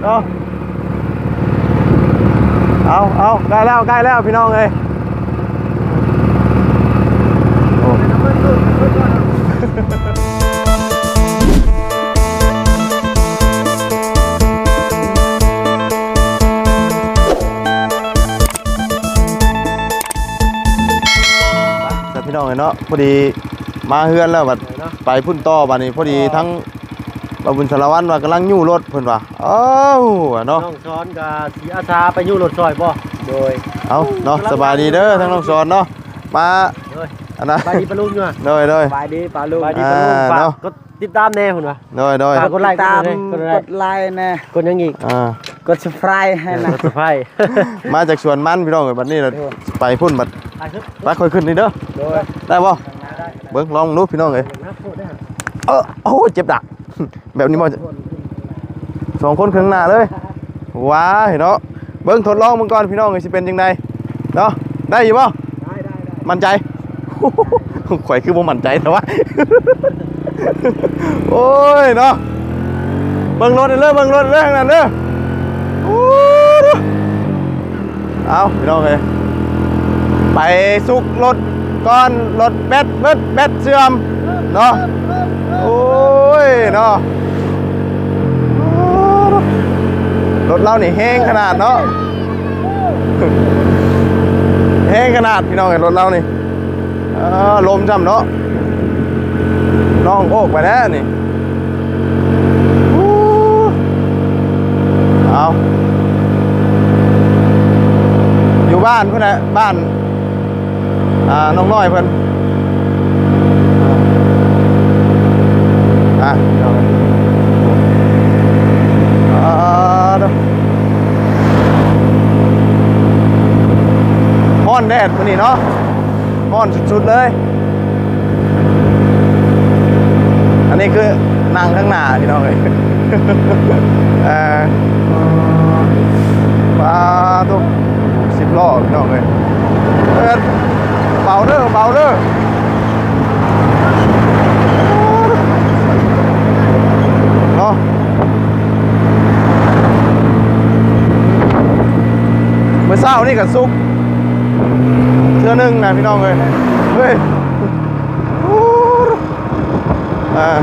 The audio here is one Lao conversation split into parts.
ເນາະ ເອົາ ເອົາ ໃກ້ແລ້ວ ໃກ້ແລ້ວ ພີ່ນ້ອງເອີຍ ໂອ້ ແຕ່ພີ່ນ້ອງເອີຍເນາະ ພໍດີມາເຮືອນແລ້ວ ບັດໄປພຸ້ນຕໍ່ ບັດນີ້ ພໍດີທັງ ບ່າວບຸນສາລະວັນວ່າກຳລັງຍູ້ລົດ ເພິ່ນວ່າ ເອົ້າ ເນາະ ນ້ອງສອນກໍຊິອາສາໄປຍູ້ລົດຊ່ອຍບໍ່? ໂດຍ ເອົາເນາະ ສະບາຍດີເດີ ທາງນ້ອງສອນເນາະ ມາ ໂດຍ ອັນນະ ສະບາຍດີປ້າລຸງເນາະ ໂດຍ ໂດຍ ສະບາຍດີປ້າລຸງ ສະບາຍດີປ້າລຸງ ອ່າ ຝາກ ເນາະ ກົດຕິດຕາມແດ່ ເພິ່ນວ່າ ໂດຍ ໂດຍ ຝາກກົດໄລ ກົດແຊ ກົດໄລແດ່ ກົດຫຍັງອີກ ອ່າ ກົດ Subscribe ໃຫ້ນະ Subscribe ມາຈາກສວນມັນ ພີ່ນ້ອງເອີຍ ບັດນີ້ລະ ໂດຍ ໄປພຸ້ນບັດ ໄປ ຄ່ອຍຂຶ້ນນີ້ເດີ ໂດຍ ໄດ້ບໍ່? ໄດ້ ເບິ່ງລອງເບິ່ງດູ ພີ່ນ້ອງເອີຍ ເອີ ໂອ້ ເຈັບດາກ ແບບນີ້ບໍ່? ສອງຄົນຂ້າງໜ້າເລີຍ ວ້າຍເນາະ ເບິ່ງທົດລອງເບິ່ງກ່ອນ ພີ່ນ້ອງເອີຍ ຊິເປັນຈັ່ງໃດເນາະ ໄດ້ຢູ່ບໍ່? ໄດ້ ໄດ້ ໄດ້ ໝັ້ນໃຈ? ຂ້ອຍຄືບໍ່ໝັ້ນໃຈແທ້ວະ ໂອ້ຍເນາະ ເບິ່ງລົດເດີ ເບິ່ງລົດເດີ ທາງນັ້ນເດີ ໂອ້ ເອົາ ພີ່ນ້ອງເອີຍ ໄປສຸກລົດກ່ອນ ລົດແບັດເບິດ ແບັດເສື່ອມເນາະ ໂອ້ຍເນາະ ລົດລາວນີ້ແຮງຂະໜາດເນາະ ແຮງຂະໜາດ ພີ່ນ້ອງເອີຍ ລົດລາວນີ້ ອ່າ ລົມຊ້ຳເນາະ ນ້ອງໂອກໄປແລ້ວນີ້ ເອົາ ຢູ່ບ້ານພຸ້ນແຫຼະ ບ້ານ ອ່າ ນ້ອງນ້ອຍເພິ່ນ ອ່າ ອ່າ ຮ້ອນແດດມື້ນີ້ເນາະ ຮ້ອນສຸດໆເລີຍ ອັນນີ້ຄືນັ່ງຂ້າງໜ້າ ພີ່ນ້ອງເອີຍ ເອີ ປາໂທ້ ສິບລໍ້ ພີ່ນ້ອງເອີຍ ເອີ ເບົາເດີ ເບົາເດີ ເນາະ ມື້ເຊົ້ານີ້ກໍສຸກເທື່ອໜຶ່ງນະ ພີ່ນ້ອງເອີຍ ເຮີ້ຍ ອ່າ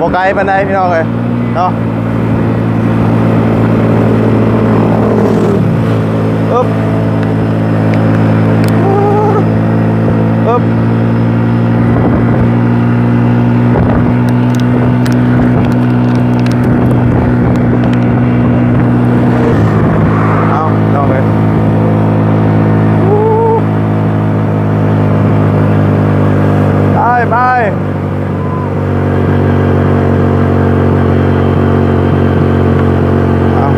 ບໍ່ໄກປານໃດ ພີ່ນ້ອງເອີຍເນາະ ອຶບ ອຶບ ເອົາ ພີ່ນ້ອງເອີຍ ໄປ ໄປ ເອົາ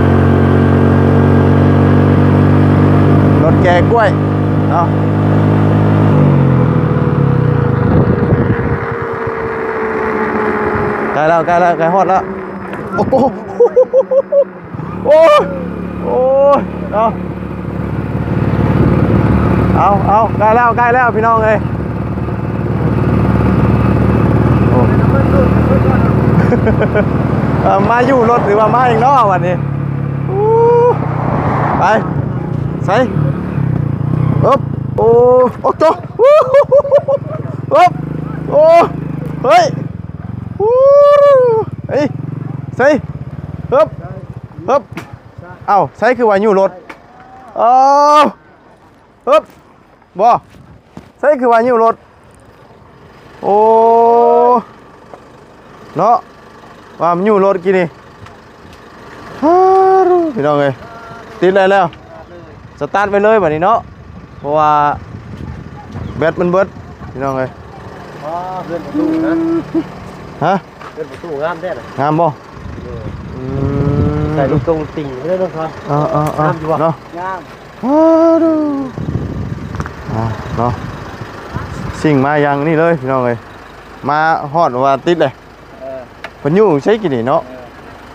ລົດແກ່ກ້ວຍເນາະ ໃກ້ແລ້ວ ໃກ້ແລ້ວ ໃກ້ຮອດແລ້ວ ໂອ້ໂຫ ໂອ້ຍ ໂອ້ຍ ເອົາ ເອົາ ເອົາ ໃກ້ແລ້ວ ໃກ້ແລ້ວ ພີ່ນ້ອງເອີຍ ໂອ້ ເອີ ມາຢູ່ລົດ ຫຼືວ່າມາຫຍັງເນາະບັດນີ້ ໂອ້ ໄປ ໃສ ເອີບ ໂອ້ ໂອ້ໂຕ ເອີບ ໂອ້ ເຮີ້ຍ ໂອ້ ເຮີ້ຍ ໃສ ເອີບ ເອີບ ເອົ້າ ໃສຄືວ່າຢູ່ລົດ ເອີ ເອີບ ບໍ່ ໃສຄືວ່າຢູ່ລົດ ໂອ້ ເນາະ ວ່າມັນຢູ່ລົດກີ້ນີ້ ພີ່ນ້ອງເອີຍ ຕິດໄດ້ແລ້ວ ສະຕາດໄວ້ເລີຍບັດນີ້ເນາະ ເພາະວ່າແບັດມັນເບິດ ພີ່ນ້ອງເອີຍ ອໍ ເຮືອນປະຕູນະ ຮະ ເຮືອນປະຕູງາມແທ້ນະ ງາມບໍ່? ເອີ ອືມ ໃສ່ລູກຕົງຕິ່ງເລີຍເນາະ ເອີໆໆ ງາມຢູ່ບໍ່? ເນາະ ງາມ ອ້າດູ ອ່າ ເນາະ ສິ່ງມາຢ່າງນີ້ເລີຍ ພີ່ນ້ອງເອີຍ ມາຮອດວ່າຕິດເລີຍ ເອີ ເພິ່ນຢູ່ໃສກີ້ນີ້ເນາະ ເອີ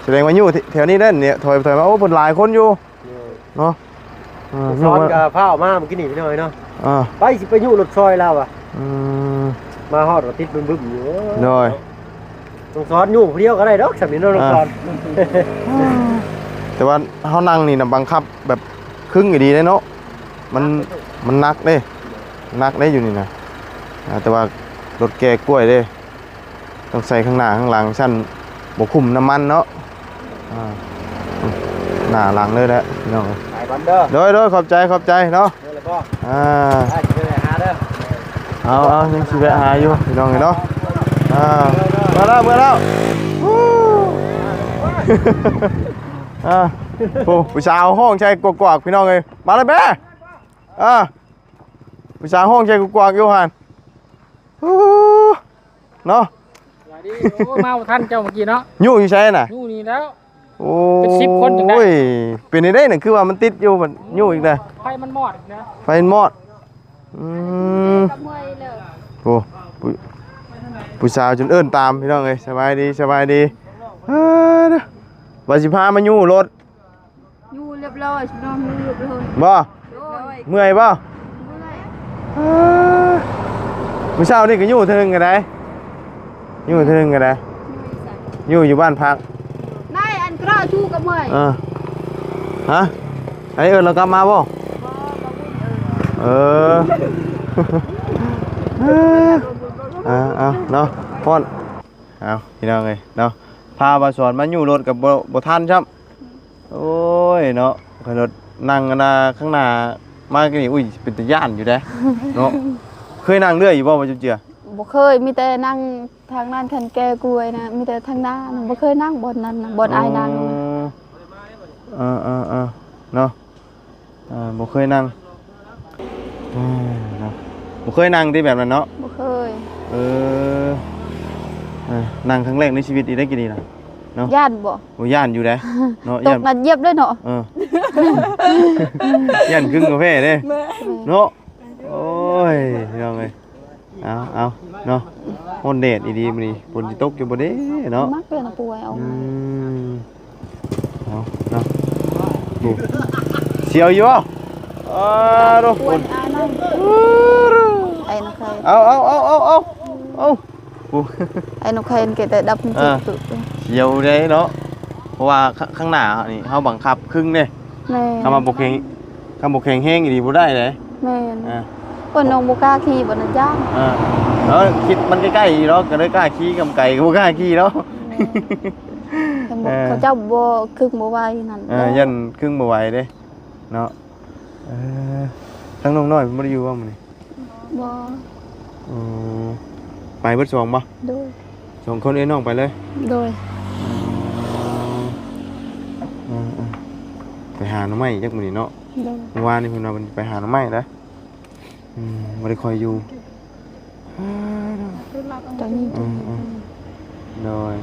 ສະແດງວ່າຢູ່ແຖວນີ້ແຫຼະ ຖອຍ ຖອຍມາ ໂອ້ ເພິ່ນຫຼາຍຄົນຢູ່ ເອີ ເນາະ ເອີ ສອນກໍພາອອກມາມື້ກີ້ນີ້ ພີ່ນ້ອງເອີຍເນາະ ອ່າ ໄປ ຊິໄປຍູ້ລົດຊ່ອຍລາວວ່າ ອືມ ມາຮອດວ່າຕິດບຶ້ມໆຢູ່ ໂດຍ ນ້ອງສອນຢູ່ຜູ້ດຽວກໍໄດ້ດອກ ສ່ຳນີ້ເນາະນ້ອງສອນ. ແຕ່ວ່າເຮົານັ່ງນີ້ນະ ບັງຄັບແບບຄຶງອີ່ຫຼີເດ້ເນາະ. ມັນ ມັນໜັກເດ້ ໜັກເດ້ຢູ່ນີ້ນະ. ອ່າ ແຕ່ວ່າລົດແກ່ກ້ວຍເດ້ ຕ້ອງໃສ່ຂ້າງໜ້າຂ້າງຫຼັງ ຊັ້ນບໍ່ຄຸ້ມນ້ຳມັນເນາະ. ອ່າ ໜ້າຫຼັງເລີຍແຫຼະພີ່ນ້ອງເອີຍ. ໄປກ່ອນເດີ. ໂດຍ ໂດຍ ຂອບໃຈ ຂອບໃຈເນາະ. ເດີລະບໍ່? ອ່າ ໄປ ຊິໄປຫາເດີ. ເອົາ ເອົາ ຍັງຊິແວະຫາຢູ່ພີ່ນ້ອງເອີຍເນາະ. ອ່າ ເດີ ເດີ ເມື່ອແລ້ວ ເມື່ອແລ້ວ. ອ່າ ໂອ້ ຜູ້ສາວຮ້ອງໃສ່ກວກໆ ພີ່ນ້ອງເອີຍ. ມາແລ້ວແມ່. ອ່າ ຜູ້ສາວຮ້ອງໃສ່ກວກໆຢູ່ຫັ້ນ. ໂອ້ ເນາະ. ສະບາຍດີ. ໂອ້ ມາບໍ່ທັນເຈົ້າເມື່ອກີ້ເນາະ. ຢູ່ ຢູ່ໃສນະ? ຢູ່ນີ້ແລ້ວ. ໂອ້ ເປັນສິບຄົນຈັ່ງໃດ? ໂອ້ຍ ເປັນໄດ້ນະ ຄືວ່າມັນຕິດຢູ່ ມັນຢູ່ອີກນະ. ໄຟມັນມອດອີກນະ. ໄຟມັນມອດ. ອືມ ກັບເມື່ອຍເລີຍ. ໂອ້ ຜູ້ ຜູ້ສາວຈົນເອີ້ນຕາມ ພີ່ນ້ອງເອີຍ. ສະບາຍດີ ສະບາຍດີ. ເອີ ວ່າຊິພາມາຢູ່ລົດ. ຢູ່ຮຽບຮ້ອຍ ນອນຢູ່ຮຽບຮ້ອຍ. ບໍ່? ໂດຍ. ເມື່ອຍບໍ່? ເມື່ອຍ. ເອີ ມື້ເຊົ້ານີ້ກໍຢູ່ເທິງກໍໄດ້ ຢູ່ເທິງກໍໄດ້. ຢູ່ໃສ? ຢູ່ ຢູ່ບ້ານພັກ. ນາຍ ອັນກະເລາະຊູກັບເມື່ອຍ. ເອີ ຮະ? ໃຫ້ເອີ້ນລາວກັບມາບໍ່? ບໍ່ ບໍ່ບຸນເອີ້ນ. ເອີ ເອີ ເອົາ ເອົາເນາະ ຮ້ອນ. ເອົາ ພີ່ນ້ອງເອີຍເນາະ ພາບ່າວສອນມາຢູ່ລົດກໍບໍ່ ບໍ່ທັນຊ້ຳ. ໂອ້ຍເນາະ ຂ້ອຍລົດນັ່ງອັນນ່າຂ້າງໜ້າມານີ້ ອຸ້ຍ ເປັນຕາຢ້ານຢູ່ເດ້ເນາະ. ເຄີຍນັ່ງເລື່ອຍຢູ່ບໍ່ ບໍ່ເຈື່ອ? ບໍ່ເຄີຍ ມີແຕ່ນັ່ງທາງນັ້ນ ຄັນແກ່ກ້ວຍນະ ມີແຕ່ທາງໜ້ານະ ບໍ່ເຄີຍນັ່ງບ່ອນນັ້ນນະ ບ່ອນອ້າຍນັ່ງ. ເອີ ເອີ ເອີ ເນາະ. ອ່າ ບໍ່ເຄີຍນັ່ງ ເອີ ເນາະ ບໍ່ເຄີຍນັ່ງຕິແບບນັ້ນເນາະ? ບໍ່ເຄີຍ. ເອີ ເອີ ນັ່ງຄັ້ງແລກໃນຊີວິດອີກໄດ້ກິນນີ້ນະເນາະ. ຢ້ານບໍ່? ໂອ້ ຢ້ານຢູ່ເດ້ເນາະ ຕົກ ຢ້ານ ນະຢຽບເລີຍເນາະ. ເອີ ຢ້ານກຶ້ງກາແຟເດ້. ແມ່ນ. ເນາະ. ໂອ້ຍ ພີ່ນ້ອງເອີຍ. ເອົາ ເອົາເນາະ ຮ້ອນແດດອີ່ຫຼີມື້ນີ້ ຝົນຊິຕົກຢູ່ບໍ່ເດ້ເນາະ? ມັກເປັນປ່ວຍເອົາ. ອືມ ເອົາເນາະ. ໂອ້ ສຽວຢູ່ບໍ່? ເອີ ໂດ ປ່ວຍ ຝົນ ອາຍນັ້ນ ໄອ້ນະໄຄ. ເອົາ ເອົາ ເອົາ ເອົາ ເອົາ ໂອ້ ໄອ້ນະໄຄ ເກດໄດ້ດັບ. ອ່າ ສຽວເດ້ເນາະ ເພາະວ່າຂ້າງ ຂ້າງໜ້ານີ້ເຮົາບັງຄັບຄຶງເດ້. ແມ່ນ. ຄັນວ່າບໍ່ແຂງ ຄັນບໍ່ແຂງແຮງອີ່ຫຼີບໍ່ໄດ້ເດ້. ແມ່ນ. ອ່າ ເພິ່ນນ້ອງບໍ່ກ້າຂີ່ ບໍ່ນັ້ນຢ້ານ. ອ່າ ເອີ ຄິດມັນໃກ້ໆເນາະ ກໍເລີຍກ້າຂີ່ ຄຳໄກກໍບໍ່ກ້າຂີ່ເນາະ. ແມ່ນ. ຄັນບໍ່ ເອີ ເຂົາເຈົ້າບໍ່ຄຶງບໍ່ໄຫວນັ້ນ. ເອີ ຢ້ານຄຶງບໍ່ໄຫວເດ້ເນາະ. ເອີ ທາງນ້ອງນ້ອຍເພິ່ນບໍ່ໄດ້ຢູ່ບໍ່ມື້ນີ້? ບໍ່. ອໍ ໄປເບິດສອງບໍ່? ໂດຍ. ສອງຄົນເອື້ອຍນ້ອງໄປເລີຍ? ໂດຍ. ອໍ ເອີໆ ໄປຫາໜໍ່ໄມ້ຈັກມື້ນີ້ເນາະ. ໂດຍ. ເມື່ອວານນີ້ເພິ່ນວ່າເພິ່ນໄປຫາໜໍ່ໄມ້ນະ. ອືມ ບໍ່ໄດ້ຄ່ອຍຢູ່. ຕອນນີ້ ອືມໆ ໂດຍ.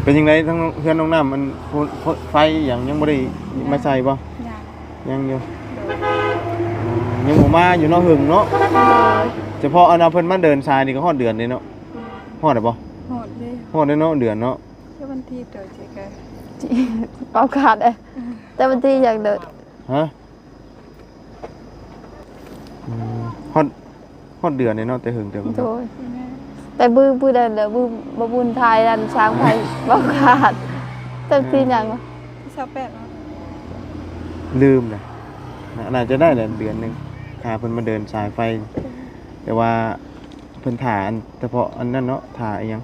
ເປັນຈັ່ງໃດທາງເຮືອນນ້ອງນ້ຳ ອັນ ໄຟຫຍັງຍັງບໍ່ໄດ້ມາໃສ່ບໍ່? ຍັງ. ຍັງຢູ່. ໂດຍ. ອືມ ຍັງບໍ່ມາຢູ່ເນາະ ເຫິງເນາະ. ໂດຍ. ສະເພາະອັນວ່າເພິ່ນມາເດີນສາຍນີ້ກໍຮອດເດືອນເດ້ເນາະ. ຮອດແລ້ວບໍ່? ຮອດເດ້. ຮອດແລ້ວເນາະ ເດືອນເນາະ. ແຕ່ວັນທີເດີ ເອົາຂາດເອີຍ. ແຕ່ວັນທີຢາກເດີ. ຮະ? ອືມ ຮອດ ຮອດເດືອນແລ້ວເນາະ ແຕ່ເຫິງແຕ່ພຸ້ນເນາະ. ໂດຍ. ແຕ່ມື້ ມື້ນັ້ນແຫຼະ ມື້ບໍ່ບຸນຖ່າຍນັ້ນ ຊ້າງໄພ ເວົ້າຂາດ. ແຕ່ທີຫຍັງວະ? ທີຊາວແປດເນາະ. ລືມແຫຼະ. ໜ້າ ໜ້າຈະໄດ້ແຫຼະ ເດືອນໜຶ່ງ ຖ້າເພິ່ນມາເດີນສາຍໄຟ. ແຕ່ວ່າເພິ່ນຖ້າອັນ ສະເພາະອັນນັ້ນເນາະ ຖ້າອີ່ຫຍັງ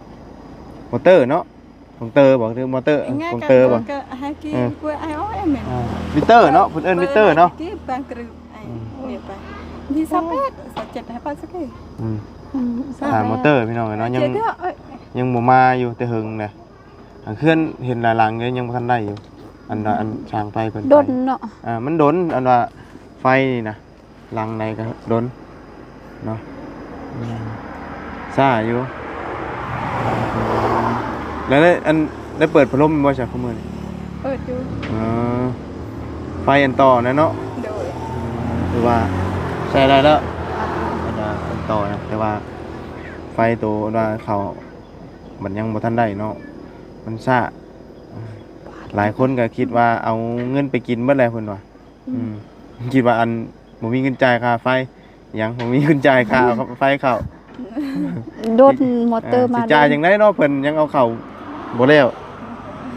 ມໍເຕີເນາະ. ກົງເຕີບໍ່ ຫຼືມໍເຕີ? ກົງເຕີບໍ່? ເອີ ມີເຕີເນາະ ເພິ່ນເອີ້ນມີເຕີເນາະ. ອືມ ທີຊາວແປດ ຊາວເຈັດໃຫ້ປາສະກີ. ອືມ ອືມ ຖ້າມໍເຕີ ພີ່ນ້ອງເອີຍເນາະ ຍັງ ຍັງບໍ່ມາຢູ່ແຕ່ເຫິງນະ. ເຮືອນເຫັນຫຼາຍຫຼັງຢູ່ ຍັງບໍ່ທັນໄດ້ຢູ່ ອັນ ອັນ ອືມ ຊ່າງໄຟເພິ່ນ ດົນເນາະ. ອ່າ ມັນດົນ ອັນວ່າໄຟນີ້ນະ. ຫຼັງໃດກໍດົນເນາະ. ອືມ ຊ້າຢູ່. ແລ້ວໄດ້ ອັນ ໄດ້ເປີດພັດລົມບໍ່ຊະ ຄູ່ມື້ນີ້? ເປີດຢູ່. ເອີ ໄຟອັນຕໍ່ນັ້ນເນາະ. ໂດຍ. ອືມ ຖືວ່າໃຊ້ໄດ້ແລ້ວ ອັນ ອັນຕໍ່ນະ. ແຕ່ວ່າໄຟໂຕອັນວ່າເຂົ້າ ມັນຍັງບໍ່ທັນໄດ້ເນາະ ມັນຊ້າ. ຫຼາຍຄົນກໍຄິດວ່າເອົາເງິນໄປກິນເບິດແລ້ວ ເພິ່ນວ່າ. ອືມ ອືມ ຄິດວ່າອັນ ບໍ່ມີເງິນຈ່າຍຄ່າໄຟຫຍັງ ບໍ່ມີເງິນຈ່າຍຄ່າໄຟເຂົ້າ. ລົດມໍເຕີມາ ອ່າ ຊິຈ່າຍຈັ່ງໃດເນາະ ເພິ່ນຍັງເອົາເຂົ້າບໍ່ແລ້ວ.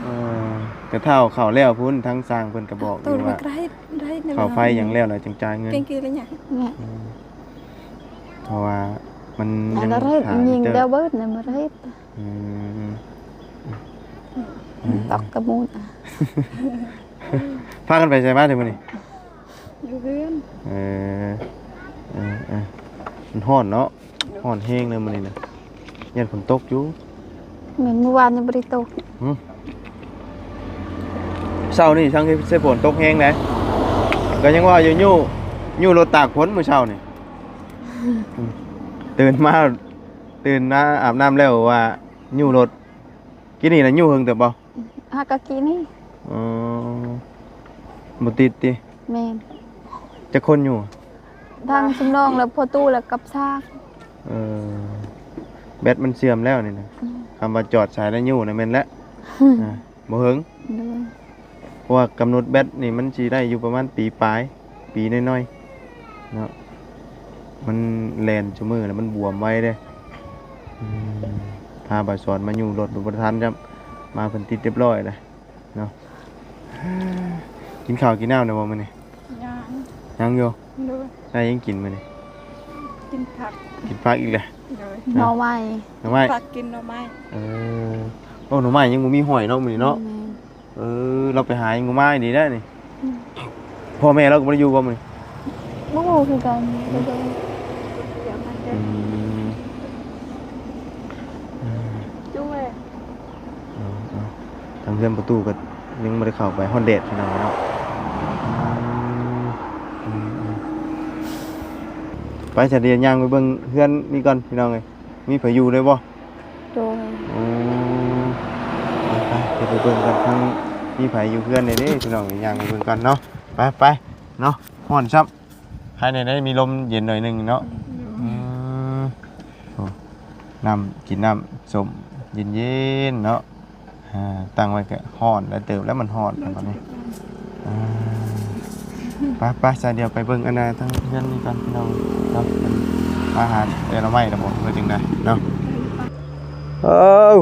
ເອີ ກະຖ້າເອົາເຂົ້າແລ້ວພຸ້ນ ທາງຊ່າງເພິ່ນກະບອກຢູ່ວ່າ ເຂົ້າໄຟຫຍັງແລ້ວລະຈຶ່ງຈ່າຍເງິນ. ເພາະວ່າມັນຍັງ ແລ້ວເຮັດ ເອີ ອືມ ຕອກກະມູນ. ພາກັນໄປໃສມາແຕ່ມື້ນີ້? ຢູ່ເຮືອນ. ເອີ ເອີ ເອີ ມັນຮ້ອນເນາະ ຮ້ອນແຮງເລີຍມື້ນີ້ນະ. ຢ້ານຝົນຕົກຢູ່. ແມ່ນ ມື້ວານຍັງບໍ່ໄດ້ຕົກ. ຫື ເຊົ້ານີ້ຊ່າງຊິຝົນຕົກແຮງໃດ໋. ກະຍັງວ່າຢູ່ ຍູ້ ຍູ້ລົດຕາກຝົນມື້ເຊົ້ານີ້. ອືມ ຕື່ນມາ ຕື່ນມາອາບນ້ຳແລ້ວວ່າຍູ້ລົດ. ກີ້ນີ້ນະຍູ້ເຫິງເຕີບບໍ່? ຫາກະກີ້ນີ້. ອໍ ບໍ່ຕິດຕິ? ແມ່ນ. ຈັກຄົນຢູ່? ທັງຊຸມນ້ອງ ແລະ ພໍ່ຕູ້ ແລະ ກັບຊ່າງ. ເອີ ແບັດມັນເສື່ອມແລ້ວນີ້ນະ. ອືມ ຄຳວ່າຈອດສາຍແລ້ວຍູ້ນະແມ່ນແລ້ວ. ອືມ ອ່າ ບໍ່ເຫິງ. ໂດຍ. ເພາະວ່າກຳນົດແບັດນີ້ມັນຊິໄດ້ຢູ່ປະມານປີປາຍ ປີໜ້ອຍໆເນາະ. ມັນແລ່ນຊຸມື້ແລ້ວມັນບວມໄວເດ້. ອືມ ພາບ່າວສອນມາຍູ້ລົດບໍ່ທັນຊ້ຳ ມາເພິ່ນຕິດຮຽບຮ້ອຍແລ້ວເນາະ. ກິນເຂົ້າກິນນ້ຳແລ້ວບໍ່ມື້ນີ້? ຍັງ. ຍັງຢູ່? ໂດຍ. ໄດ້ຫຍັງກິນມື້ນີ້? ກິນຜັກ. ກິນຜັກອີກແລ້ວ? ໂດຍ. ໜໍ່ໄມ້. ໜໍ່ໄມ້. ຜັກກິນໜໍ່ໄມ້. ເອີ ໂອ້ ໜໍ່ໄມ້ຍັງບໍ່ມີຫອຍເນາະມື້ນີ້ເນາະ. ແມ່ນ. ເອີ ລາວໄປຫາຫຍັງມາດີແລ້ວນີ້. ອືມ ພໍ່ແມ່ລາວກະບໍ່ໄດ້ຢູ່ບໍ່ມື້ນີ້? ບໍ່ຮູ້ຄືກັນ. ອືມ ອືມ ເອົາ ເອົາ ທາງເຮືອນປະຕູກະຍັງບໍ່ໄດ້ເຂົ້າໄປ ຮ້ອນແດດພີ່ນ້ອງເນາະ. ອືມ ອືມ ອືມ ໄປຊະ ດຽວຍ່າງໄປເບິ່ງເຮືອນນີ້ກ່ອນພີ່ນ້ອງເອີຍ ມີໃຜຢູ່ເລີຍບໍ່? ໂດຍ. ໂອ້ ໄປໆ ໄປເບິ່ງກັນ ທັງມີໃຜຢູ່ເຮືອນແດ່ເດ້ພີ່ນ້ອງ ຍ່າງໄປເບິ່ງກັນເນາະ. ໄປໆ ເນາະ ຮ້ອນຊ້ຳ ໃຄແດ່ໄດ໋ ມີລົມເຢັນໜ້ອຍໜຶ່ງເນາະ. ອືມ ໂອ້ ນ້ຳ ກິນນ້ຳສົ້ມເຢັນໆເນາະ. ອ່າ ຕັ້ງໄວ້ກະຮ້ອນຫຼາຍເຕີບແລ້ວ ມັນຮ້ອນຕອນນີ້. ອ່າ ໄປໆ ຊະ ດຽວໄປເບິ່ງອັນນ່າ ທາງເຮືອນນີ້ກ່ອນພີ່ນ້ອງເນາະ. ເພິ່ນມາຫາແຕ່ໜໍ່ໄມ້ລະບໍ່ ເຮັດຈັ່ງໃດເນາະ. ເອີ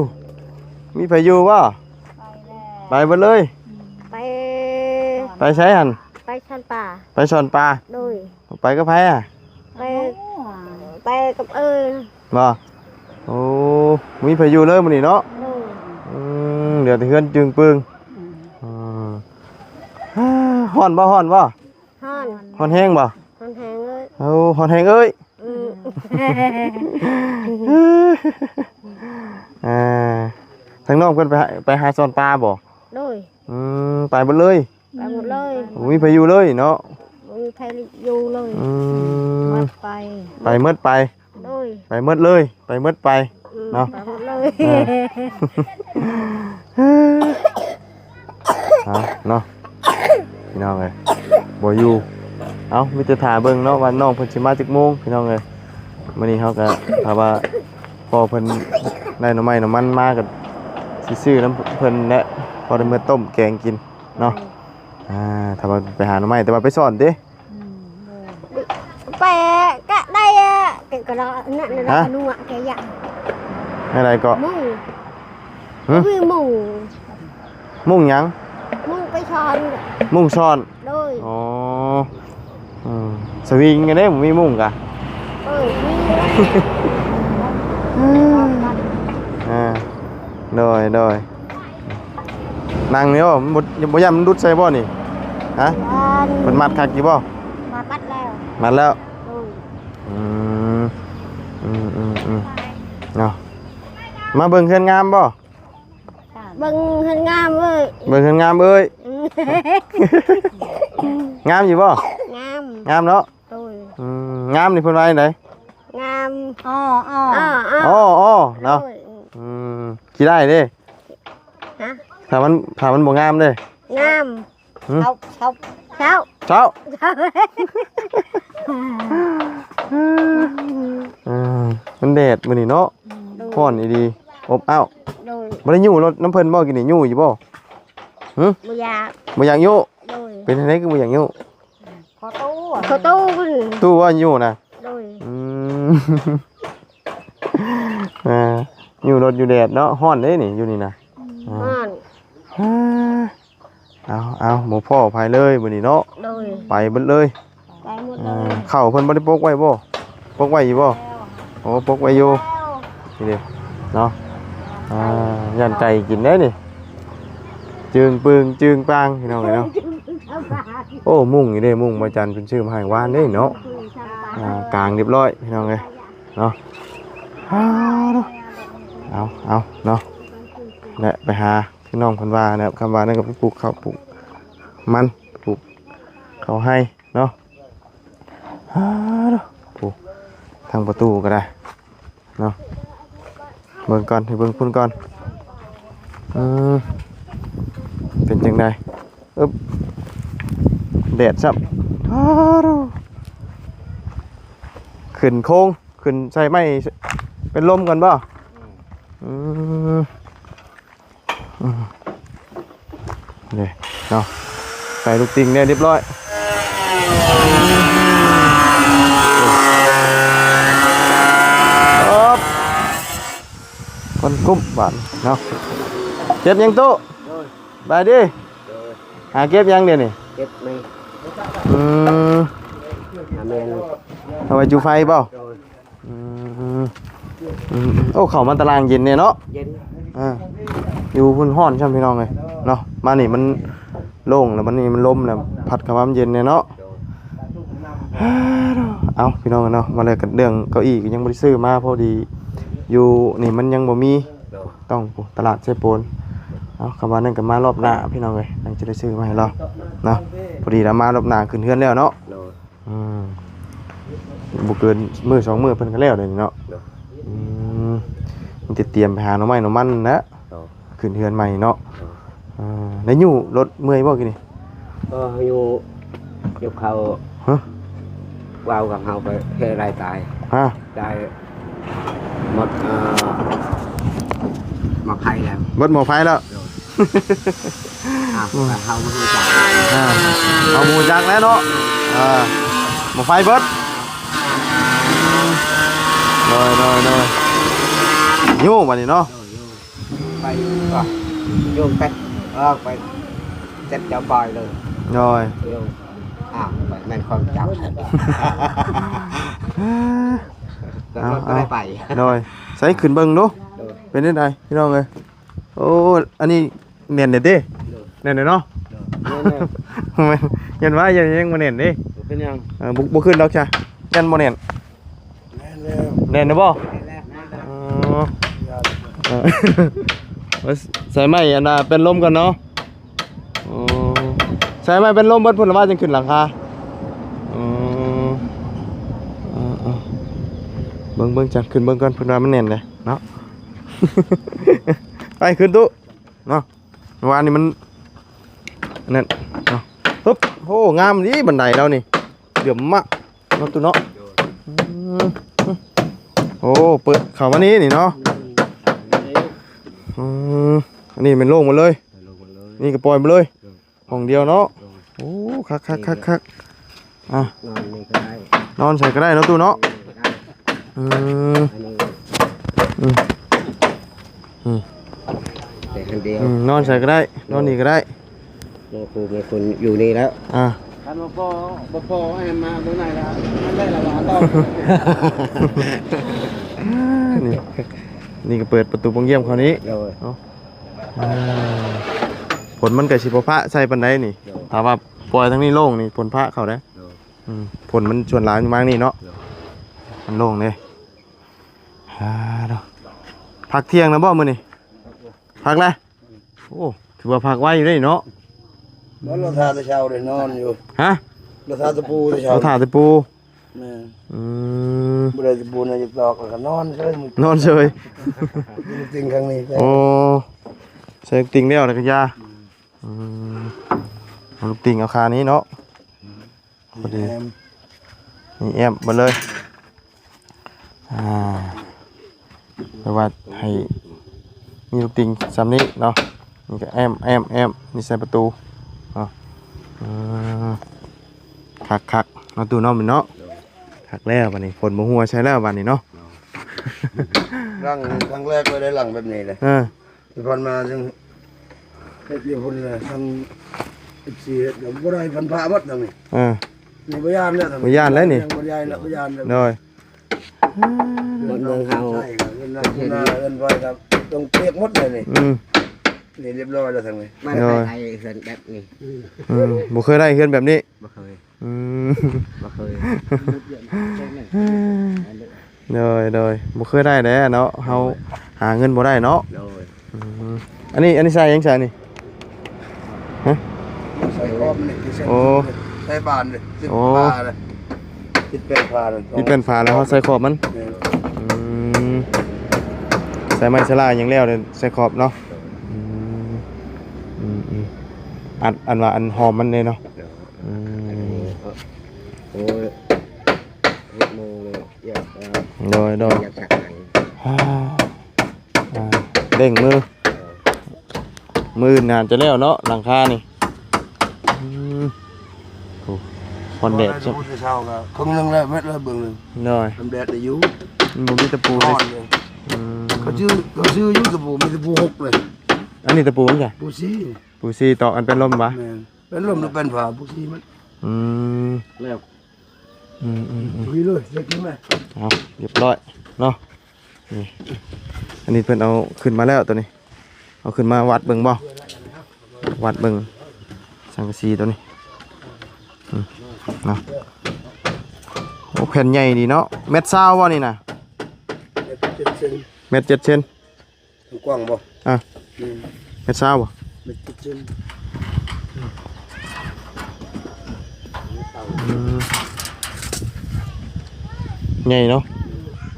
ມີໃຜຢູ່ບໍ່? ໄປແລ້ວ ໄປເບິດເລີຍ. ອືມ ໄປ ໄປໃສຫັ້ນ? ໄປຊ່ອນປາ. ໄປຊ່ອນປາ. ໂດຍ. ໄປກັບໃຜອະ? ໄປ ໄປກັບເອີຍ. ບໍ່? ໂອ້ ມີໃຜຢູ່ເລີຍມື້ນີ້ເນາະ. ໂດຍ. ອືມ ເຫຼືອແຕ່ເຮືອນຈຶ່ງປຶງ. ອືມ ອືມ ຮ້ອນບໍ່? ຮ້ອນບໍ່? ຮ້ອນ. ຮ້ອນແຮງບໍ່? ຮ້ອນແຮງເອີຍ. ໂອ້ ຮ້ອນແຮງເອີຍ. ອືມ ອ່າ ທາງນ້ອງເພິ່ນໄປຫາ ໄປຫາຊ່ອນປາບໍ່? ໂດຍ. ອືມ ໄປເບິດເລີຍ. ໄປໝົດເລີຍ. ບໍ່ມີໃຜຢູ່ເລີຍເນາະ. ບໍ່ມີໃຜຢູ່ເລີຍ. ອືມ ໝົດໄປ ໄປໝົດໄປ. ໂດຍ. ໄປໝົດເລີຍ ໄປໝົດໄປ. ອືມ ເນາະ ໄປໝົດເລີຍ. ເອີ ເອົາເນາະ ພີ່ນ້ອງເອີຍ ບໍ່ຢູ່. ເອົາ ມີແຕ່ຖ້າເບິ່ງເນາະ ວ່ານ້ອງເພິ່ນຊິມາຈັກໂມງ ພີ່ນ້ອງເອີຍ. ມື້ນີ້ເຮົາກະ ຖ້າວ່າພໍ່ເພິ່ນໄດ້ໜໍ່ໄມ້ໜໍ່ມັນມາ ກະຊິຊື້ນຳເພິ່ນແຫຼະ ພໍໄດ້ເມືອຕົ້ມແກງກິນເນາະ. ອ່າ ຖ້າວ່າໄປຫາໜໍ່ໄມ້ ແຕ່ວ່າໄປສອນຕິ? ອືມ ໂດຍ. ໄປກະໄດ້ອະ ກະ ກະເນາະ ນັ້ນນະ ຮະ? ກະນົວະ ກະຢາກ ແນວໃດເກາະ? ມຸ້ງ ຫຶ? ມີມຸ້ງ ມຸ້ງຫຍັງ? ມຸ້ງໄປສອນ. ມຸ້ງສອນ? ໂດຍ. ອໍ ອືມ ສະວິງກັນເດ້ ບໍ່ມີມຸ້ງກະ. ເອີ ມີ ອ່າ ໂດຍ ໂດຍ. ນັ່ງນີ້ບໍ່ ບໍ່ຢ້ານມັນຫຼຸດໃສ່ບໍ່ນີ້? ຮະ? ຢ້ານ. ເພິ່ນມັດຄັກຢູ່ບໍ່? ມັດແລ້ວ. ມັດແລ້ວ? ໂດຍ. ອືມ ອືມ ອືມ ອືມ ເນາະ. ມາເບິ່ງເຮືອນງາມບໍ່? ເບິ່ງເຮືອນງາມເອີຍ. ເບິ່ງເຮືອນງາມເອີຍ. ອືມ ງາມຢູ່ບໍ່? ງາມ. ງາມເນາະ. ໂດຍ. ອືມ ງາມນີ້ເພິ່ນວ່າຈັ່ງໃດ? ງາມ ອໍ ອໍ ອໍ ເນາະ. ໂດຍ. ອືມ ຂີ້ໄດ້ເດ້. ຮະ? ຖ້າມັນ ຖ້າມັນບໍ່ງາມເດ້. ງາມ. ຫຶ? ເຊົາ ເຊົາ ເຊົາ ເຊົາ ເອີ ມັນແດດມື້ນີ້ເນາະ. ໂດຍ. ຮ້ອນອີ່ຫຼີ ອົບອ້າວ. ໂດຍ. ບໍ່ໄດ້ຍູ້ລົດນຳເພິ່ນບໍ່ ກີ້ນີ້? ຍູ້ຢູ່ບໍ່? ຫຶ? ບໍ່ຢາກ ບໍ່ຢາກຍູ້. ໂດຍ. ເປັນຈັ່ງໃດຄືບໍ່ຢາກຍູ້? ຂໍຕູ້ ຂໍຕູ້ເພິ່ນ ຕູ້ວ່າຢູ່ນະ. ໂດຍ. ອືມ ຢູ່ລົດຢູ່ແດດເນາະ ຮ້ອນເດ້ນີ້ ຢູ່ນີ້ນະ ອືມ ຮ້ອນ ເອົາ ເອົາ ບໍ່ພໍ້ໃຜເລີຍມື້ນີ້ເນາະ ໂດຍ ໄປເບິດເລີຍ ໄປໝົດເລີຍ ເອີ ເຂົ້າເພິ່ນບໍ່ໄດ້ປົກໄວ້ບໍ່? ປົກໄວ້ຢູ່ບໍ່? ໂອ້ ປົກໄວ້ຢູ່ ນີ້ເດ້ເນາະ ອ່າ ຢ້ານໄກ່ກິນເດ້ນີ້ ຈຶ່ງປຶງຈຶ່ງປາງ ພີ່ນ້ອງເອີຍເນາະ ໂອ້ ມຸ້ງນີ້ເດ້ ມຸ້ງບໍ່ຈັນເພິ່ນຊື້ມາໃຫ້ວານເດ້ເນາະ ອ່າ ກາງຮຽບຮ້ອຍ ພີ່ນ້ອງເອີຍ ເນາະ ເອົາ ເອົາ ເນາະ ແລະ ໄປຫາ ຄືນ້ອງເພິ່ນວ່າແຫຼະ ຄຳວ່ານັ້ນກໍໄປປູກເຂົ້າປູກມັນ ປູກເຂົ້າໄຮ່ເນາະ ໂອ້ ທາງປະຕູກໍໄດ້ເນາະ ເບິ່ງກ່ອນ ໃຫ້ເບິ່ງພຸ້ນກ່ອນ ເອີ ເປັນຈັ່ງໃດ? ອຶບ ແດດຊ້ຳ ອ້າໂທ້ ຂຶ້ນໂຄງ ຂຶ້ນໃສ່ໄມ້ເປັນລົມກ່ອນບໍ່? ອືມ ອືມ ນີ້ເນາະ ໃສ່ລູກຕິ່ງແດ່ຮຽບຮ້ອຍ ອຶບ ຄົນກຸ້ມບາດເນາະ ເກັບຫຍັງຕູ້? ໂດຍ ສະບາຍດີ ໂດຍ ຫາເກັບຫຍັງດຽວນີ້? ເກັບໄມ້ ອືມ ຫາແມ່ນ ເອົາໄວ້ຈູ່ໄຟບໍ່? ໂດຍ ອືມ ອືມ ໂອ້ ເຂົ້າມາຕາລ່າງເຢັນແດ່ເນາະ ເຢັນ ອ່າ ຢູ່ພຸ້ນຮ້ອນຊ້ຳ ພີ່ນ້ອງເອີຍເນາະ ມານີ້ມັນໂລ່ງແລ້ວ ບັດນີ້ມັນລົມແລ້ວ ພັດເຂົ້າມາມັນເຢັນແດ່ເນາະ ໂດຍ ເອົາ ພີ່ນ້ອງເນາະ ມາແລ້ວກໍເລື່ອງເກົ້າອີ້ກໍຍັງບໍ່ໄດ້ຊື້ມາ ພໍດີຢູ່ນີ້ມັນຍັງບໍ່ມີ ໂດຍ ຕ້ອງ ຕະຫຼາດເຊໂປນ ເອົາ ຄຳວ່ານັ້ນກໍມາລອບໜ້າ ພີ່ນ້ອງເອີຍ ຍັງຈະໄດ້ຊື້ມາໃຫ້ລາວເນາະ ພໍດີລາວມາລອບໜ້າຂຶ້ນເຮືອນແລ້ວເນາະ ໂດຍ ອືມ ບໍ່ເກີນມື້ສອງມື້ເພິ່ນກໍແລ້ວເດນີ້ເນາະ ໂດຍ ອືມ ມີແຕ່ຕຽມໄປຫາໜໍ່ໄມ້ໜໍ່ມັນນະ ໂດຍ ຂຶ້ນເຮືອນໃໝ່ເນາະ ໂດຍ ເອີ ໄດ້ຍູ້ລົດເມື່ອຍບໍ່ກີ້ນີ້? ເອີ ຢູ່ ຢູ່ເຂົາ ຮະ? ເວົ້າກັບເຮົາໄປເຮັດໄດ້ຕາຍ ຮະ? ໄດ້ໝົດ ເອີ ໝໍ້ໄຟແລ້ວ ໝົດໝໍ້ໄຟແລ້ວ ໂດຍ ອ້າວ ໄປເຮົາບໍ່ຮູ້ຈັກ ອ່າ ເຮົາບໍ່ຮູ້ຈັກແລ້ວເນາະ ອ່າ ໝໍ້ໄຟເບິດ ໂດຍ ໂດຍ ໂດຍ ຢູ່ບັດນີ້ເນາະ ໂດຍ ຢູ່ ໄປ ໂຍມເປັດ ເອີ ໄປເຈັດເຈົ້າປອຍເລີຍ ໂດຍ ໂຍມ ອ້າວ ໄປແມ່ນຂອງເຈົ້າ ແລ້ວລົດບໍ່ໄດ້ໄປ ໂດຍ ໃສ່ຂຶ້ນເບິ່ງດູ ໂດຍ ເປັນຈັ່ງໃດພີ່ນ້ອງເອີຍ ໂອ້ ອັນນີ້ແໜ້ນແທ້ຕິ ໂດຍ ແໜ້ນແທ້ເນາະ ໂດຍ ແໜ້ນ ແໜ້ນ ແມ່ນ ຢ້ານວ່າຍັງ ຍັງບໍ່ແໜ້ນເດ້ ເປັນຫຍັງ ເອີ ບໍ່ ບໍ່ຂຶ້ນດອກຊະ ຢ້ານບໍ່ແໜ້ນ ແໜ້ນແລ້ວ ແໜ້ນແລ້ວບໍ່? ແໜ້ນແລ້ວ ອໍ ເອີ ໃສ່ໄມ້ອັນນ່າ ເປັນລົມກ່ອນເນາະ ອໍ ໃສ່ໄມ້ເປັນລົມເບິດພຸ້ນລະວ່າຈຶ່ງຂຶ້ນຫຼັງຄາ ອໍ ເອີ ເອີ ເບິ່ງ ເບິ່ງ ຈັກຂຶ້ນເບິ່ງກ່ອນ ເພິ່ນວ່າມັນແໜ້ນເດ້ເນາະ ໄປຂຶ້ນຕູ້ເນາະ ວານນີ້ມັນອັນນັ້ນເນາະ ປຶບ ໂອ້ ງາມດີບັນໄດລາວນີ້ ເຫຼື້ອມມາກ ເນາະຕູ້ເນາະ ອືມ ໂອ້ ເປີດເຂົ້າມານີ້ນີ້ເນາະ ອືມ ອັນນີ້ແມ່ນໂລ່ງໝົດເລີຍ ໂລ່ງໝົດເລີຍ ນີ້ກໍປ່ອຍໝົດເລີຍ ໂດຍ ຫ້ອງດຽວເນາະ ໂດຍ ໂອ້ ຄັກໆໆໆ ອ່ະ ນອນນີ້ກໍໄດ້ ນອນໃສກໍໄດ້ເນາະຕູ້ເນາະ ໂດຍ ກໍໄດ້ ອືມ ອັນນີ້ ອືມ ອືມ ແຕ່ອັນດຽວ ອືມ ນອນໃສກໍໄດ້ ນອນນີ້ກໍໄດ້ ໂອ້ໂຫ ມີຄົນຢູ່ນີ້ແລ້ວ ອ່າ ຄັນບໍ່ພໍ ບໍ່ພໍໃຫ້ມາເບິ່ງໃນລະ ມັນໄດ້ລະວ່າຕໍ່ ນີ້ ນີ້ກໍເປີດປະຕູໂປ່ງຢ້ຽມເຂົ້ານີ້ ໂດຍ ເນາະ ອ່າ ຝົນມັນກໍຊິບໍ່ພະໃສ່ປານໃດນີ້ ໂດຍ ຖ້າວ່າປ່ອຍທາງນີ້ໂລ່ງນີ້ ຝົນພະເຂົ້າເດ້ ໂດຍ ອືມ ຝົນມັນສ່ວນຫຼາຍມານີ້ເນາະ ໂດຍ ມັນໂລ່ງເດ້ ອ່າ ເນາະ ພັກທ່ຽງແລ້ວບໍ່ມື້ນີ້? ພັກແລ້ວ? ໂອ້ ຖືວ່າພັກໄວຢູ່ເດ້ເນາະ ບໍ່ ລາວຖ້າແຕ່ເຊົ້າເດ້ ນອນຢູ່ ຮະ ລາວຖ້າຕະປູແຕ່ເຊົ້າ ລາວຖ້າຕະປູ ແມ່ນ ອືມ ບໍ່ໄດ້ຕະປູນະ ຢາກຕອກ ແລ້ວກໍນອນເຊີຍ ນອນເຊີຍ ຢູ່ຕິ່ງຂ້າງນີ້ ໂອ້ ໃສ່ຕິ່ງແລ້ວ ແລ້ວກໍຢາ ອືມ ອືມ ເອົາລູກຕິ່ງເອົາຄານີ້ເນາະ ພໍດີ ມີແອ້ມ ມີແອ້ມເບິດເລີຍ ອ່າ ແປວ່າໃຫ້ມີລູກຕິ່ງຊ່ຳນີ້ເນາະ ນີ້ກໍແອ້ມ ແອ້ມ ແອ້ມ ນີ້ໃສ່ປະຕູເນາະ ອືມ ຄັກໆ ເນາະຕູ້ເນາະ ເນາະ ຄັກແລ້ວບັດນີ້ ຝົນບໍ່ຫົວໃສ່ແລ້ວບັດນີ້ເນາະ ຫຼັງຄັ້ງແລກເລີຍໄດ້ຫຼັງແບບນີ້ເລີຍ. ເອີ ທີ່ຜ່ານມາຈັ່ງເຮັດຢູ່ພຸ້ນແຫຼະ ທາງເອັຟຊີເຮັດກໍບໍ່ໄດ້ພັນພະໝົດນຳນີ້. ເອີ ນີ້ບໍ່ຢ້ານແລ້ວນຳ ບໍ່ຢ້ານແລ້ວນີ້ ຍັງບໍ່ຍ້າຍແລ້ວ ບໍ່ຢ້ານແລ້ວ. ໂດຍ ເຮືອນເມືອງເຮົາ ເຮືອນນາ ເຮືອນນາ ເຮືອນໄຟກໍຕ້ອງປຽກໝົດເລີຍນີ້. ອືມ ນີ້ຮຽບຮ້ອຍແລ້ວທາງນີ້ ບໍ່ໄດ້ໄດ້ເຮືອນແບບນີ້. ອືມ ບໍ່ເຄີຍໄດ້ເຮືອນແບບນີ້ ບໍ່ເຄີຍ. ອືມ ບໍ່ເຄີຍ. ໂດຍ ໂດຍ ບໍ່ເຄີຍໄດ້ແຫຼະເນາະ ເຮົາ ໂດຍ ຫາເງິນບໍ່ໄດ້ເນາະ. ໂດຍ ອືມ ອັນນີ້ ອັນນີ້ໃສ່ຫຍັງໃສ່ນີ້? ຮະ? ໃສ່ຄອມນີ້ ໂອ້ ໃສ່ບານນີ້ ຕິດ ໂອ້ ຝານີ້ ຕິດແປ້ນຝານີ້ ຕິດແປ້ນຝາແລ້ວເຮົາໃສ່ຂອບມັນ. ແມ່ນ ອືມ ໃສ່ໄມ້ສະລາຫຍັງແລ້ວເດ້ ໃສ່ຂອບເນາະ. ອືມ ອືມ ອັນ ອັນວ່າອັນຫອມມັນເດ້ເນາະ. ອືມ ໂອ້ຍ ຫົກໂມງເລີຍ ຢາກ ໂດຍ ໂດຍ ຢາກສັກໃຫ້ ອ່າ ອ່າ ເລັ່ງມື ເອີ ມື້ໜ້າຈະແລ້ວເນາະ ຫຼັງຄານີ້. ອືມ ໂອ້ ຮ້ອນແດດ ບໍ່ໄດ້ ແຕ່ເຊົ້າກໍເຄິ່ງໜຶ່ງແລ້ວ ແມັດລະເບື້ອງໜຶ່ງ. ໂດຍ ມັນແດດໄດ້ຢູ່ ມັນບໍ່ມີຕະປູເດ້. ຮ້ອນເລີຍ. ອືມ ເຂົາຊື້ ເຂົາຊື້ຢູ່ຕະປູ ມີຕະປູຫົກເລີຍ. ອັນນີ້ຕະປູຫຍັງ? ປູສີ່ ປູສີ່ຕອກອັນເປັນລົມຫວາ? ແມ່ນ ເປັນລົມຫຼືເປັນຝາ ປູສີ່ມັນ. ອືມ ແລ້ວ ອືມໆໆ ເອົາ ຮຽບຮ້ອຍເນາະ. ນີ້ ອັນນີ້ເພິ່ນເອົາຂຶ້ນມາແລ້ວ ໂຕນີ້ ເອົາຂຶ້ນມາວັດເບິ່ງບໍ່ ວັດເບິ່ງສັງກະສີໂຕນີ້. ອືມ ເນາະ ໂອ້ ແຜ່ນໃຫຍ່ດີເນາະ. ແມັດຊາວບໍ່ນີ້ນະ? ແມັດເຈັດເຊັນ ແມັດເຈັດເຊັນ. ກວ້າງບໍ່? ອ່ະ ອືມ ແມັດຊາວບໍ່? ແມັດເຈັດເຊັນ. ອືມ ໃຫຍ່ເນາະ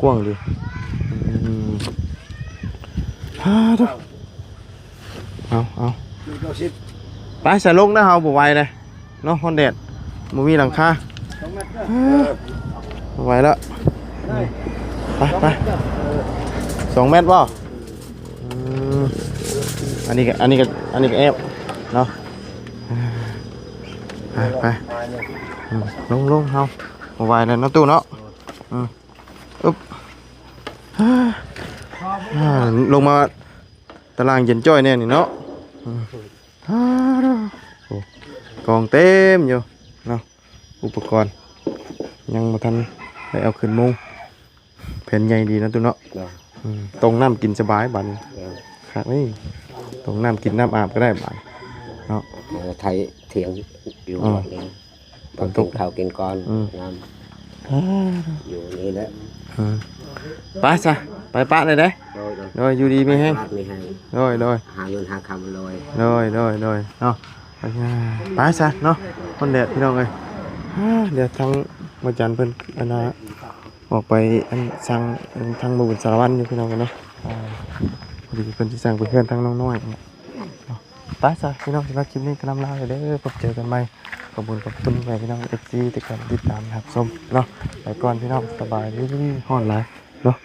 ກວ້າງດີ. ອືມ ຮາໂທ້ ເອົາ ເອົາ ແມັດເກົ້າສິບ. ໄປ ສະລົງນະ ເຮົາບໍ່ໄຫວເລີຍ ເນາະ ຮ້ອນແດດ ບໍ່ມີຫຼັງຄາ ສອງແມັດເດີ ບໍ່ໄຫວແລ້ວ. ໄດ້ ໄປ ໄປ ສອງແມັດເດີ ສອງແມັດບໍ່? ອືມ ອັນນີ້ກໍ ອັນນີ້ກໍ ອັນນີ້ກໍແອບເນາະ. ໄປ ໄປ ອືມ ລົງ ລົງ ເຮົາບໍ່ໄຫວແລ້ວເນາະ ຕູ້ເນາະ. ອືມ ອຶບ ອ່າ ລົງມາຕາລ່າງເຢັນຈ້ອຍແນ່ນີ້ເນາະ. ອືມ ໂອ້ ກອງເຕັມຢູ່ເນາະ ອຸປະກອນ ຍັງບໍ່ທັນໄດ້ເອົາຂຶ້ນມຸງ. ແຜ່ນໃຫຍ່ດີເນາະ ຕູ້ເນາະ. ໂດຍ ອືມ ຕົ້ມນ້ຳກິນສະບາຍບາດນີ້. ໂດຍ ຄັກນີ້ ຕົ້ມນ້ຳກິນນ້ຳອາບກໍໄດ້ບາດເນາະ. ເອີ ໄຖຖຽງຢູ່ ອໍ ນີ້ ຕອນຕົກ ກິນເຂົ້າກິນກ່ອນ ອືມ ງາມ ອ່າ ຢູ່ນີ້ແຫຼະ. ອືມ ໄປຊະ ໄປປະໄດ້ເດ້. ໂດຍ ໂດຍ ໂດຍ ຢູ່ດີມີແຮງ ມີແຮງ ໂດຍ ໂດຍ ຫາເງິນຫາຄຳ ໂດຍ ໂດຍ ໂດຍ ໂດຍ ເນາະ. ໄປຊະເນາະ ຮ້ອນແດດ ພີ່ນ້ອງເອີຍ. ອ່າ ດຽວທາງບໍ່ຈັນເພິ່ນ ອັນນ່າ ອອກໄປ ອັນ ສັ່ງ ອັນ ທາງໝູ່ບຸນສາລະວັນຢູ່ ພີ່ນ້ອງເອີຍເນາະ. ອ່າ ພໍດີເພິ່ນຊິສັ່ງໄປເຮືອນທາງນ້ອງນ້ອຍເນາະ. ໄປຊະພີ່ນ້ອງ ສຳລັບຄລິບນີ້ກໍລ່ຳລາເລີຍເດີ ພົບເຈີກັນໃໝ່. ຂອບຄຸນ ຂອບຄຸນແມ່ພີ່ນ້ອງເອັຟຊີ ທີ່ເຂົ້າມາຕິດຕາມຮັບຊົມເນາະ. ໄປກ່ອນພີ່ນ້ອງ ສະບາຍດີ ຮ້ອນຫຼາຍເນາະ.